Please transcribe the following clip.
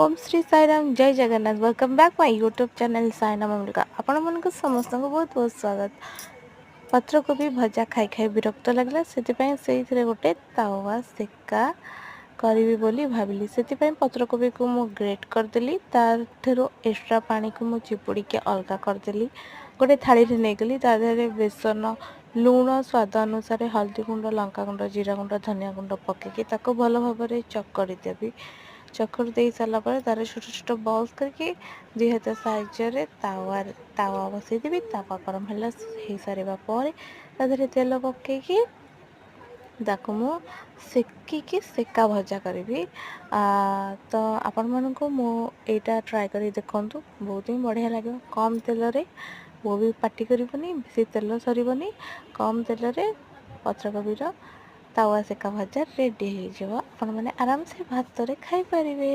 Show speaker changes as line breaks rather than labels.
Om Shri Sai Ram, Jay Jagannath. Welcome back my YouTube channel Sairam Amrita. ଆପଣମାନଙ୍କୁ ସମସ୍ତଙ୍କୁ ବହୁତ ବହୁତ ସ୍ୱାଗତ। ପତ୍ରକୋବି ଭଜା ଖାଇ ଖାଇ ବିରକ୍ତ ଲାଗିଲା, ସେଥିପାଇଁ ସେଇଥିରେ ଗୋଟେ ତାୱା ସେକା କରିବି ବୋଲି ଭାବିଲି। ସେଥିପାଇଁ ପତ୍ରକୋବିକୁ ମୁଁ ଗ୍ରେଟ୍ କରିଦେଲି, ତାଠାରୁ ଏକ୍ସଟ୍ରା ପାଣିକୁ ମୁଁ ଚିପୁଡ଼ିକି ଅଲଗା କରିଦେଲି, ଗୋଟେ ଥାଳିରେ ନେଇଗଲି। ତା ଦେହରେ ବେସନ, ଲୁଣ ସ୍ୱାଦ ଅନୁସାରେ, ହଳଦୀ ଗୁଣ୍ଡ, ଲଙ୍କା ଗୁଣ୍ଡ, ଜିରା ଗୁଣ୍ଡ, ଧନିଆ ଗୁଣ୍ଡ ପକାଇକି ତାକୁ ଭଲ ଭାବରେ ଚକଡ଼ି ଦେବି। ଚକଡ଼ି ଦେଇ ସାରିଲା ପରେ ତାର ଛୋଟ ଛୋଟ ବଲ୍ସ କରିକି ଦୁଇ ହାତ ସାହାଯ୍ୟରେ ତାୱାରେ ତାୱା ବସେଇଦେବି। ତାୱା ଗରମ ହେଲା ହେଇସାରିବା ପରେ ତା ଦେହରେ ତେଲ ପକାଇକି ତାକୁ ମୁଁ ସେକିକି ସେକା ଭଜା କରିବି। ତ ଆପଣମାନଙ୍କୁ ମୁଁ ଏଇଟା ଟ୍ରାଏ କରି ଦେଖନ୍ତୁ, ବହୁତ ହିଁ ବଢ଼ିଆ ଲାଗିବ। କମ୍ ତେଲରେ, ବୋଉ ବି ପାଟି କରିବନି, ବେଶୀ ତେଲ ସରିବନି। କମ୍ ତେଲରେ ପତ୍ରକୋବିର ତାୱା ସେକା ଭଜା ରେଡ଼ି ହେଇଯିବ, ଆପଣମାନେ ଆରାମସେ ଭାତରେ ଖାଇପାରିବେ।